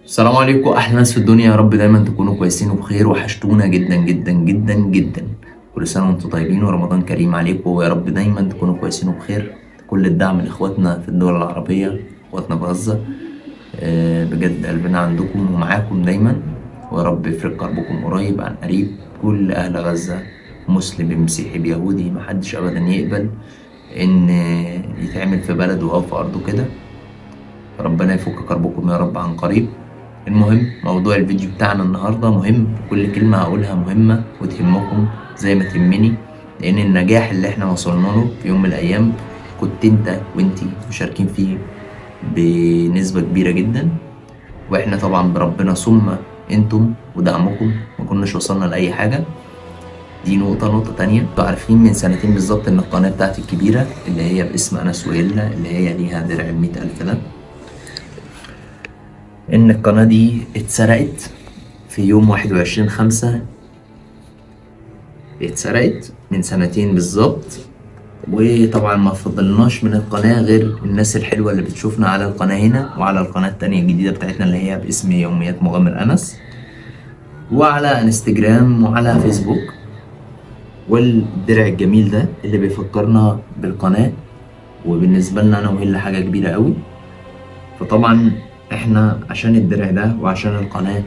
السلام عليكم، احلى ناس في الدنيا. يا رب دايما تكونوا كويسين وبخير. وحشتونا جدا جدا جدا جدا. كل سنة وانتم طيبين ورمضان كريم عليكم، ويا رب دايما تكونوا كويسين وبخير. كل الدعم لاخواتنا في الدول العربية، اخواتنا في غزة. بجد قلبنا عندكم ومعاكم دايما، ويا رب يفرج كربكم قريب عن قريب. كل اهل غزة، مسلم بمسيحي بيهودي، محدش ابدا يقبل ان يتعمل في بلده او في ارضه كده. ربنا يفك كربكم يا رب عن قريب. المهم، موضوع الفيديو بتاعنا النهاردة مهم، كل كلمة هقولها مهمة وتهمكم زي ما تهمني، لأن النجاح اللي احنا وصلنا له في يوم من الأيام كنت انت وانتي مشاركين فيه بنسبة كبيرة جدا، واحنا طبعا بربنا ثم انتم ودعمكم ما كناش وصلنا لأي حاجة. دي نقطة. نقطة تانية، انتوا عارفين من سنتين بالظبط ان القناة بتاعتي الكبيرة اللي هي باسم أنس وهيلا، اللي هي ليها درع 100,000 ده، ان القناة دي اتسرقت في يوم 21/5، اتسرقت من سنتين بالظبط. وطبعا ما فضلناش من القناة غير الناس الحلوة اللي بتشوفنا على القناة هنا وعلى القناة التانية الجديدة بتاعتنا اللي هي باسم يوميات مغامر أنس، وعلى انستجرام وعلى فيسبوك. والدرع الجميل ده اللي بيفكرنا بالقناة، وبالنسبة لنا أنا وهيلا حاجة كبيرة قوي. فطبعا احنا عشان الدرع ده وعشان القناة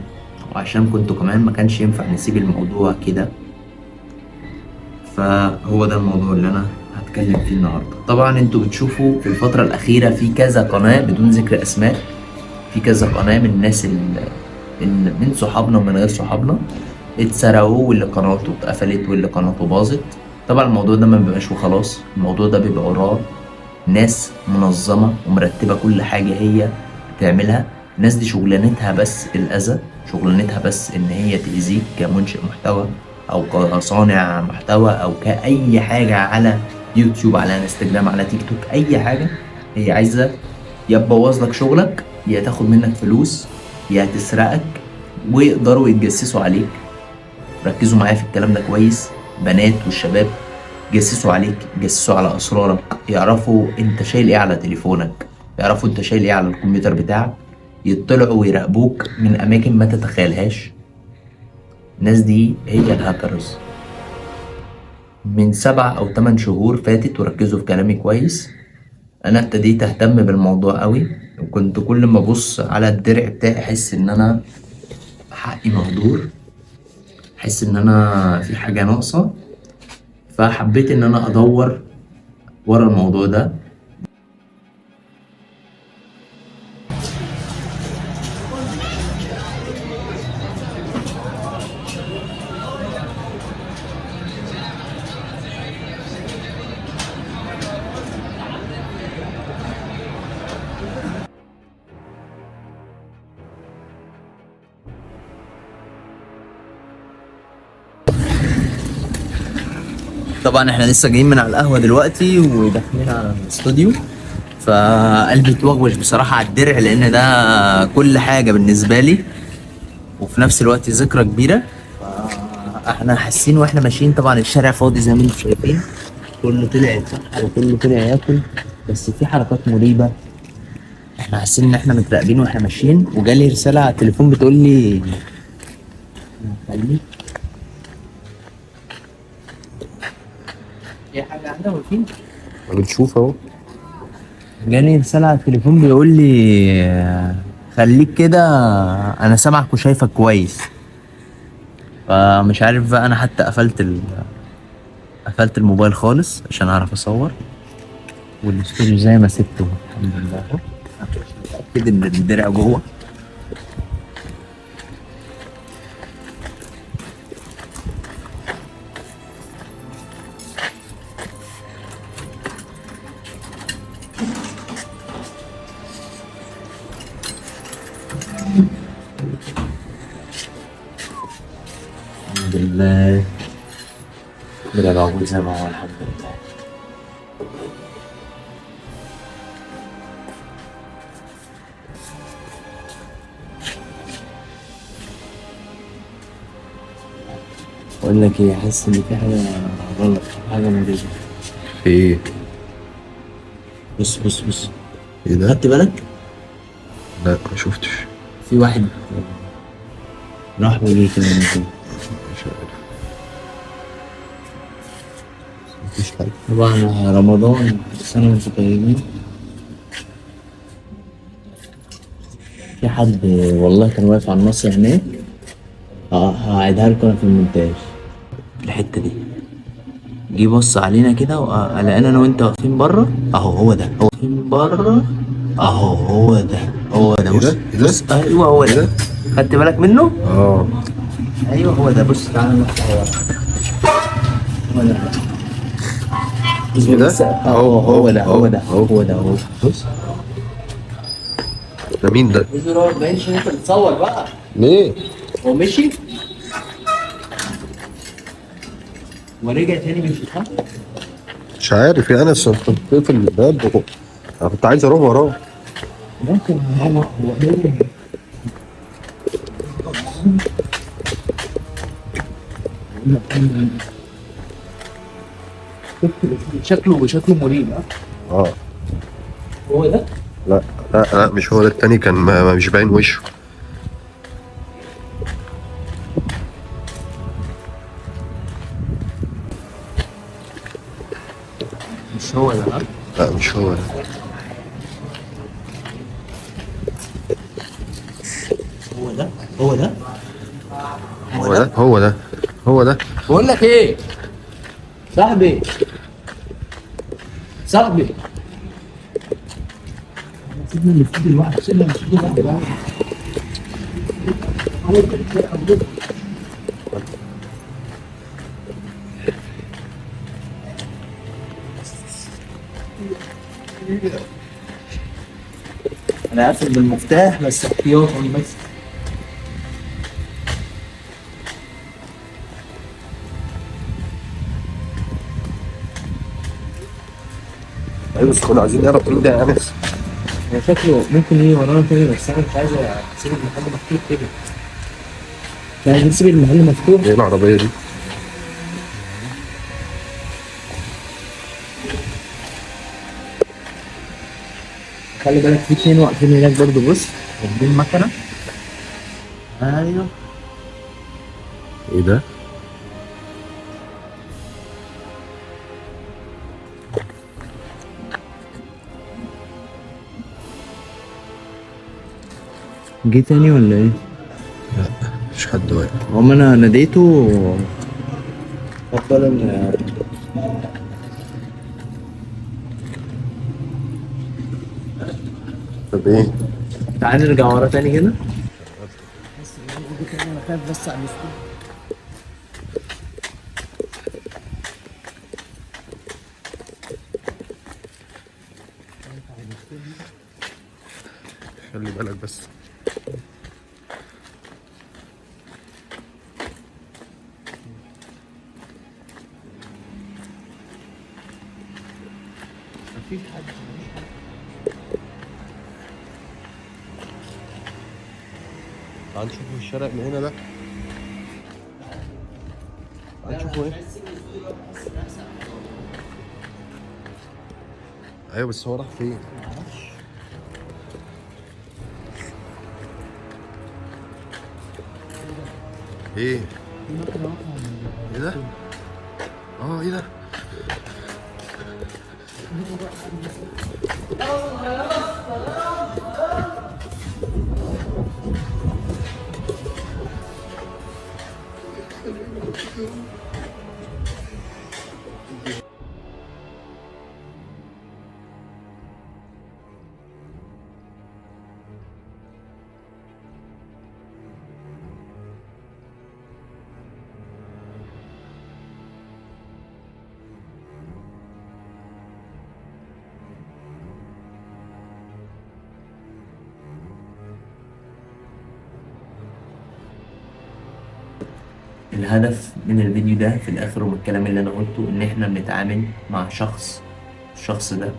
وعشان كنتوا كمان، ما كانش ينفع نسيب الموضوع كده. فهو ده الموضوع اللي انا هتكلم فيه النهارده. طبعا انتوا بتشوفوا في الفترة الأخيرة في كذا قناة بدون ذكر أسماء، في كذا قناة من الناس اللي من صحابنا ومن غير صحابنا اتسرقوا، واللي قناته اتقفلت واللي قناته باظت. طبعا الموضوع ده ما بيبقاش وخلاص، الموضوع ده بيبقى وراه ناس منظمة ومرتبة كل حاجة هي بتعملها. الناس دي شغلانتها بس الأذى، شغلانتها بس إن هي تأذيك كمنشئ محتوى أو كصانع محتوى أو كأي حاجة على يوتيوب، على انستجرام، على تيك توك، أي حاجة. هي عايزة يا تبوظ لك شغلك، يا تاخد منك فلوس، يا تسرقك، ويقدروا يتجسسوا عليك. ركزوا معايا في الكلام ده كويس، بنات والشباب، جسسوا عليك، جسسوا على اسرارك، يعرفوا انت شايل ايه على تليفونك، يعرفوا انت شايل ايه على الكمبيوتر بتاعك، يطلعوا ويراقبوك من اماكن ما تتخيلهاش. الناس دي هي الهاكرز. من 7 او 8 شهور فاتت، وركزوا في كلامي كويس، انا ابتديت اهتم بالموضوع قوي، وكنت كل ما ابص على الدرع بتاعي احس ان انا حقي مهدور، احس ان انا في حاجة ناقصة. فحبيت ان انا ادور ورا الموضوع ده. طبعا احنا لسه جايين من على القهوة دلوقتي وداخلين على الاستوديو، فقلبي اتوغوش بصراحة على الدرع، لان ده كل حاجة بالنسبة لي، وفي نفس الوقت ذكرى كبيرة. احنا حاسين واحنا ماشيين، طبعا الشارع فاضي زي ما انتم شايفين، كله طلع يتسحر وكله طلع ياكل، بس في حركات مريبة. احنا حاسين ان احنا متراقبين واحنا ماشيين. وجالي رسالة على التليفون بتقول لي خليك في حاجة عندنا واقفين. بتشوف اهو. جالي رسالة على التليفون بيقول لي خليك كده، انا سامعك وشايفك كويس. فمش عارف بقى، انا حتى قفلت الموبايل خالص عشان اعرف اصور. والاستوديو زي ما سبته الحمد لله، متأكد ان الدرع جوه. الحمد لله الدرع موجود زي ما هو الحمد لله. بقول لك ايه، حاسس ان في حاجة غلط، في حاجة مريبة. في ايه؟ بص بص بص، ايه ده؟ خدت بالك؟ لا ما شفتش. في واحد راح وجه كده من كده. مش عارف، مفيش حاجة. طبعا رمضان، كل سنة وانتم طيبين. في حد والله كان واقف على الناصية هناك. هعيدها لكم انا في المونتاج. الحتة دي جه بص علينا كده ولقانا انا وانت واقفين بره. اهو هو ده، هو واقفين بره اهو، هو ده، هو ده. إيه بص ده؟ إيه ده؟ بص، ايوه هو إيه ده. ده؟ خدت بالك منه؟ اه ايوه هو ده. بص تعالى نروح، هو هو ده. إيه ده؟ بس اهو هو ده، هو ده، هو ده، هو. بص، ده مين ده؟ اصبر، هو ما باينش ان انت بتصور بقى. ليه؟ هو مشي ورجع تاني مشي، صح؟ مش عارف يا انس، انت بتقفل الباب انا كنت عايز اروح وراه. ممكن هو شكله مريب. ها؟ اه هو ده؟ لا لا لا، مش هو ده. التاني كان مش باين وشه. مش هو ده، ها؟ لا مش هو ده. هو ده، هو ده، هو ده، هو ده، هو ده. بقول لك ايه صاحبي، صاحبي، سيبنا الاستوديو لوحده، سيبنا الاستوديو لوحده. انا قافل بالمفتاح بس احتياطا بس. ايوه بس كنا عايزين نعرف مين ده يا انس. هو شكله ممكن يجي ورانا تاني، بس انا مش عايز اسيب المحل مفتوح كده. مش عايز نسيب المحل مفتوح. ايه العربية دي؟ خلي بالك في اتنين واقفين هناك برضه، بص واخدين مكنه. ايوه. ايه ده؟ جه تاني ولا ايه؟ لا مفيش حد واقف. هم انا ناديته، خد باله ان طب ايه؟ تعال نرجع ورا تاني كده. انا خايف بس على الاستوديو. خلي بالك بس. مفيش حد. تعال نشوفه الشارع اللي هنا ده. تعال نشوفه ايه؟ ايوه بس هو راح فين؟ ايه؟ ايه ده؟ اه ايه ده؟ الهدف من الفيديو ده في الآخر ومن الكلام اللي أنا قلته إن إحنا بنتعامل مع شخص، الشخص ده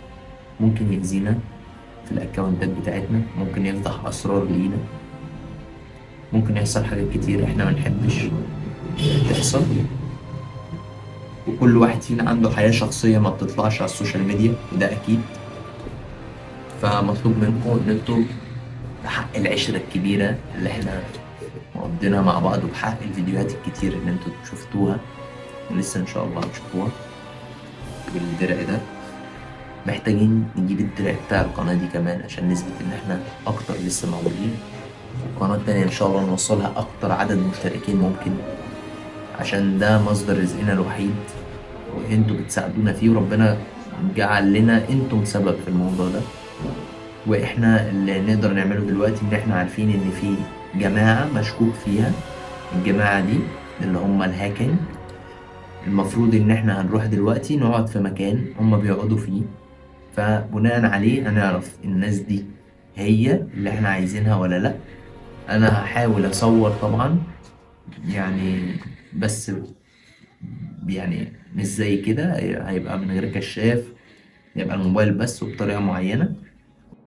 ممكن يأذينا في الأكونتات بتاعتنا، ممكن يفضح أسرار لينا، ممكن يحصل حاجات كتير إحنا ما نحبش تحصل. وكل واحد فينا عنده حياة شخصية ما بتطلعش على ال social media، وده أكيد. فمطلوب منكم إن انتوا بحق العشرة الكبيرة اللي احنا مقضينها مع بعض، وبحق الفيديوهات الكتير اللي انتوا شفتوها ولسه ان شاء الله هتشوفوها. بالدرع ده محتاجين نجيب الدرع بتاع القناة دي كمان عشان نثبت ان احنا اكتر لسه موجودين، والقناة التانية ان شاء الله نوصلها اكتر عدد مشتركين ممكن، عشان ده مصدر رزقنا الوحيد وانتوا بتساعدونا فيه، وربنا جعل لنا انتم سبب في الموضوع ده. واحنا اللي نقدر نعمله دلوقتي ان احنا عارفين ان في جماعة مشكوك فيها، الجماعة دي اللي هم ال hacking. المفروض ان احنا هنروح دلوقتي نقعد في مكان هم بيقعدوا فيه، فبناء عليه هنعرف الناس دي هي اللي احنا عايزينها ولا لا. انا هحاول اصور طبعا يعني، بس يعني مش زي كده، هيبقى من غير كشاف، يبقى الموبايل بس وبطريقة معينة.